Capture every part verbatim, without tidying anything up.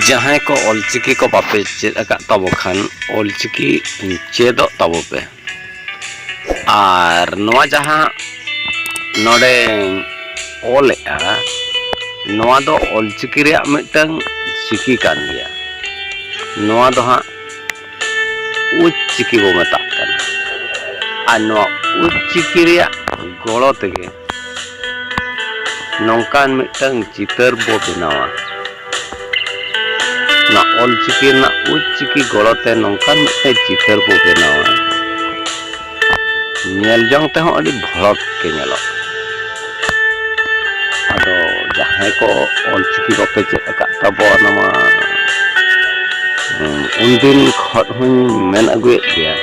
ᱡᱟᱦᱟᱸᱭ ᱠᱚ ᱚᱞᱪᱤᱠᱤ ᱠᱚ ᱵᱟᱯᱮ ᱪᱮᱫ ᱟᱠᱟᱫ ᱛᱟᱵᱚ ᱠᱷᱟᱱ, ᱚᱞᱪᱤᱠᱤ ᱪᱮᱫᱚᱜ ᱛᱟᱵᱚ ᱯᱮ᱾ ᱟᱨ ᱱᱚᱣᱟ ᱡᱟᱦᱟᱸ ᱱᱚᱰᱮᱧ ᱚᱞᱮᱜᱼᱟ, ᱱᱚᱣᱟ ᱫᱚ ᱚᱞᱪᱤᱠᱤ ᱨᱮᱭᱟᱜ ᱢᱤᱫᱴᱟᱝ ᱪᱤᱠᱤ ᱠᱟᱱ ᱜᱮᱭᱟ᱾ ᱱᱚᱣᱟ ᱫᱚ ᱦᱟᱸᱜ ᱩᱪ ᱪᱤᱠᱤ ᱵᱚ ᱢᱮᱛᱟᱜ ᱠᱟᱱᱟ᱾ ᱟᱨ ᱱᱚᱣᱟ ᱩᱪ ᱪᱤᱠᱤ ᱨᱮᱭᱟᱜ ᱜᱚᱲᱚ ᱛᱮᱜᱮ ᱱᱚᱝᱠᱟᱱ ᱢᱤᱫᱴᱟᱝ ᱪᱤᱛᱟᱹᱨ ᱵᱚ ᱵᱮᱱᱟᱣᱟ᱾ ᱚᱱᱟ ᱚᱞᱪᱤᱠᱤ ᱨᱮᱱᱟᱜ ᱩᱪ ᱪᱤᱠᱤ ᱜᱚᱲᱚ ᱛᱮ ᱱᱚᱝᱠᱟᱱ ᱢᱤᱫᱴᱟᱝ ᱪᱤᱛᱟᱹᱨ ᱵᱚ ᱵᱮᱱᱟᱣᱟ, ᱧᱮᱞ ᱡᱚᱝ ᱛᱮᱦᱚᱸ ᱟᱹᱰᱤ ᱵᱷᱚᱲᱚᱠ ᱜᱮ ᱧᱮᱞᱚᱜᱼᱟ᱾ ᱟᱫᱚ ᱡᱟᱦᱟᱸᱭ ᱠᱚ ᱚᱞᱪᱤᱠᱤ ᱵᱟᱯᱮ ᱪᱮᱫ ᱟᱠᱟᱫ ᱛᱟᱵᱚᱣᱟ, ᱚᱱᱟ ᱢᱟ, ᱩᱸ, ᱩᱱᱫᱤᱱ ᱠᱷᱚᱱ ᱦᱚᱧ ᱢᱮᱱ ᱟᱹᱜᱩᱭᱮᱫ ᱜᱮᱭᱟ,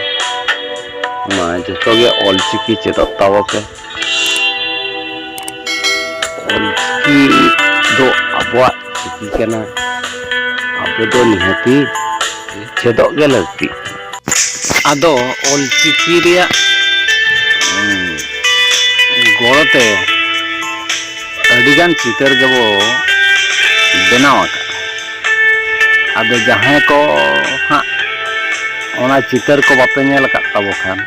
ᱢᱟ ᱡᱚᱛᱚ ᱜᱮ ᱚᱞᱪᱤᱠᱤ ᱪᱮᱫᱚᱜ ᱛᱟᱵᱚ ᱯᱮ᱾ ᱚᱞᱪᱤᱠᱤ ᱫᱚ ᱟᱵᱚᱣᱟᱜ ᱪᱤᱠᱤ ᱠᱟᱱᱟ, ᱟᱵᱚ ᱫᱚ ᱱᱤᱦᱟᱹᱛᱤ ᱪᱮᱫᱚᱜ ᱜᱮ ᱞᱟᱹᱠᱛᱤ᱾ ᱟᱫᱚ ᱚᱞᱪᱤᱠᱤ ᱨᱮᱭᱟᱜ, ᱩᱸ, ᱜᱚᱲᱚ ᱛᱮ ᱟᱹᱰᱤᱜᱟᱱ ᱪᱤᱛᱟᱹᱨ ᱜᱮᱵᱚ ᱵᱮᱱᱟᱣ ᱟᱠᱟᱫᱼᱟ᱾ ᱟᱫᱚ ᱡᱟᱦᱟᱸᱭ ᱠᱚ ᱦᱟᱸᱜ ᱚᱱᱟ ᱪᱤᱛᱟᱹᱨ ᱠᱚ ᱵᱟᱯᱮ ᱧᱮᱞ ᱟᱠᱟᱫ ᱛᱟᱵᱚ ᱠᱷᱟᱱ,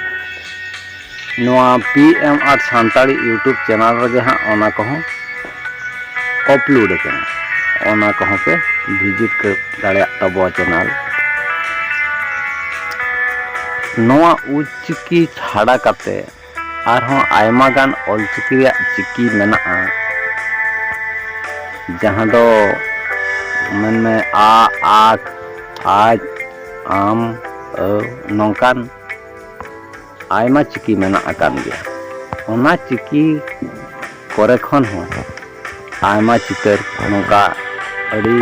ᱱᱚᱣᱟ ᱯᱤ ᱮᱢ ᱟᱨ ᱥᱟᱱᱛᱟᱲᱤ YouTube ᱪᱮᱱᱮᱞ ᱨᱮᱜᱮ ᱦᱟᱸᱜ ᱚᱱᱟ ᱠᱚᱦᱚᱸ ᱟᱯᱞᱳᱰ ᱟᱠᱟᱱᱟ᱾ ᱚᱱᱟ ᱠᱚᱦᱚᱸ ᱯᱮ ᱵᱷᱤᱡᱤᱴ ᱫᱟᱲᱮᱭᱟᱜ ᱛᱟᱵᱚᱣᱟ ᱪᱮᱱᱮᱞ᱾ ᱱᱚᱣᱟ ᱚᱞᱪᱤᱠᱤ ᱪᱷᱟᱰᱟ ᱠᱟᱛᱮ ᱟᱨᱦᱚᱸ ᱟᱭᱢᱟ ᱜᱟᱱ ᱚᱞᱪᱤᱠᱤ ᱨᱮᱭᱟᱜ ᱪᱤᱠᱤ ᱢᱮᱱᱟᱜᱼᱟ, ᱡᱟᱦᱟᱸ ᱫᱚ ᱢᱮᱱᱢᱮ ᱟ, ᱟᱠ, ᱟᱡ, ᱟᱢ, ᱟᱹᱣ, ᱱᱚᱝᱠᱟᱱ ᱟᱭᱢᱟ ᱪᱤᱠᱤ ᱢᱮᱱᱟᱜ ᱟᱠᱟᱫ ᱜᱮᱭᱟ᱾ ᱚᱱᱟ ᱪᱤᱠᱤ ᱠᱚᱨᱮ ᱠᱷᱚᱱ ᱦᱚᱸ ᱟᱭᱢᱟ ᱪᱤᱛᱟᱹᱨ ᱱᱚᱝᱠᱟ ᱟᱹᱰᱤ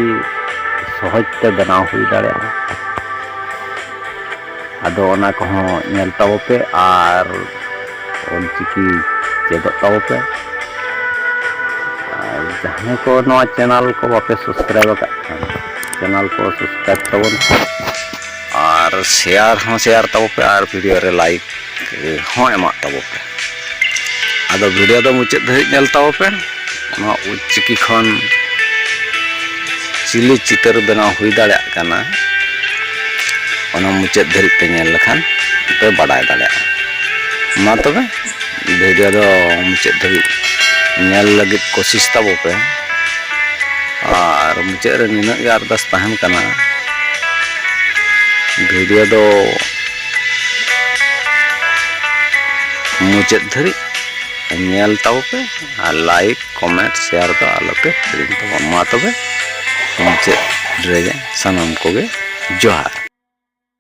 ᱥᱚᱦᱚᱡᱽ ᱛᱮ ᱵᱮᱱᱟᱣ ᱦᱩᱭ ᱫᱟᱲᱮᱭᱟᱜᱼᱟ᱾ ᱟᱫᱚ ᱚᱱᱟ ᱠᱚᱦᱚᱸ ᱧᱮᱞ ᱛᱟᱵᱚ ᱯᱮ ᱟᱨ ᱚᱞᱪᱤᱠᱤ ᱪᱮᱫᱚᱜ ᱛᱟᱵᱚ ᱯᱮ᱾ ᱟᱨ ᱡᱟᱦᱟᱸᱭ ᱠᱚ ᱱᱚᱣᱟ ᱪᱮᱱᱮᱞ ᱠᱚ ᱵᱟᱯᱮ ᱥᱟᱵᱥᱠᱨᱟᱭᱤᱵ ᱟᱠᱟᱫ ᱠᱷᱟᱱ, ᱪᱮᱱᱮᱞ ᱠᱚ ᱥᱟᱵᱥᱠᱨᱟᱭᱤᱵ ᱛᱟᱵᱚᱱ ᱯᱮ᱾ ᱟᱨ ᱥᱮᱭᱟᱨ ᱦᱚᱸ ᱥᱮᱭᱟᱨ ᱛᱟᱵᱚ ᱯᱮ ᱟᱨ ᱵᱷᱤᱰᱤᱭᱳ ᱨᱮ ᱞᱟᱭᱤᱠ ᱦᱚᱸ ᱮᱢᱟᱜ ᱛᱟᱵᱚ ᱯᱮ᱾ ᱟᱫᱚ ᱵᱷᱤᱰᱤᱭᱳ ᱫᱚ ᱢᱩᱪᱟᱹᱫ ᱫᱷᱟᱹᱵᱤᱡ ᱧᱮᱞ ᱛᱟᱵᱚ ᱯᱮ᱾ ᱱᱚᱣᱟ ᱚᱞᱪᱤᱠᱤ ᱠᱷᱚᱱ ᱪᱤᱞᱤ ᱪᱤᱛᱟᱹᱨ ᱵᱮᱱᱟᱣ ᱦᱩᱭ ᱫᱟᱲᱮᱭᱟᱜ ᱠᱟᱱᱟ, ᱚᱱᱟ ᱢᱩᱪᱟᱹᱫ ᱫᱷᱟᱹᱨᱤᱡ ᱯᱮ ᱧᱮᱞ ᱞᱮᱠᱷᱟᱱ ᱯᱮ ᱵᱟᱰᱟᱭ ᱫᱟᱲᱮᱭᱟᱜᱼᱟ᱾ ᱢᱟ ᱛᱚᱵᱮ, ᱵᱷᱤᱰᱤᱭᱳ ᱫᱚ ᱢᱩᱪᱟᱹᱫ ᱫᱷᱟᱹᱵᱤᱡ ᱧᱮᱞ ᱞᱟᱹᱜᱤᱫ ᱠᱳᱥᱤᱥ ᱛᱟᱵᱚ ᱯᱮ᱾ ᱟᱨ ᱢᱩᱪᱟᱹᱫ ᱨᱮ ᱱᱤᱱᱟᱹᱜ ᱜᱮ ᱟᱨᱫᱟᱥ ᱛᱟᱦᱮᱱ ᱠᱟᱱᱟ, ᱵᱷᱤᱰᱤᱭᱳ ᱫᱚ ᱢᱩᱪᱟᱹᱫ ᱫᱷᱟᱹᱨᱤᱡ ᱧᱮᱞ ᱛᱟᱵᱚ ᱯᱮ ᱟᱨ ᱞᱟᱭᱤᱠ, ᱠᱚᱢᱮᱱᱴ, ᱥᱮᱭᱟᱨ ᱫᱚ ᱟᱞᱚ ᱯᱮ ᱦᱤᱲᱤᱧ ᱛᱟᱵᱚᱱ᱾ ᱢᱟ ᱛᱚᱵᱮ, ᱢᱩᱪᱟᱹᱫ ᱨᱮᱜᱮ ᱥᱟᱱᱟᱢ ᱠᱚᱜᱮ ᱡᱚᱦᱟᱨ᱾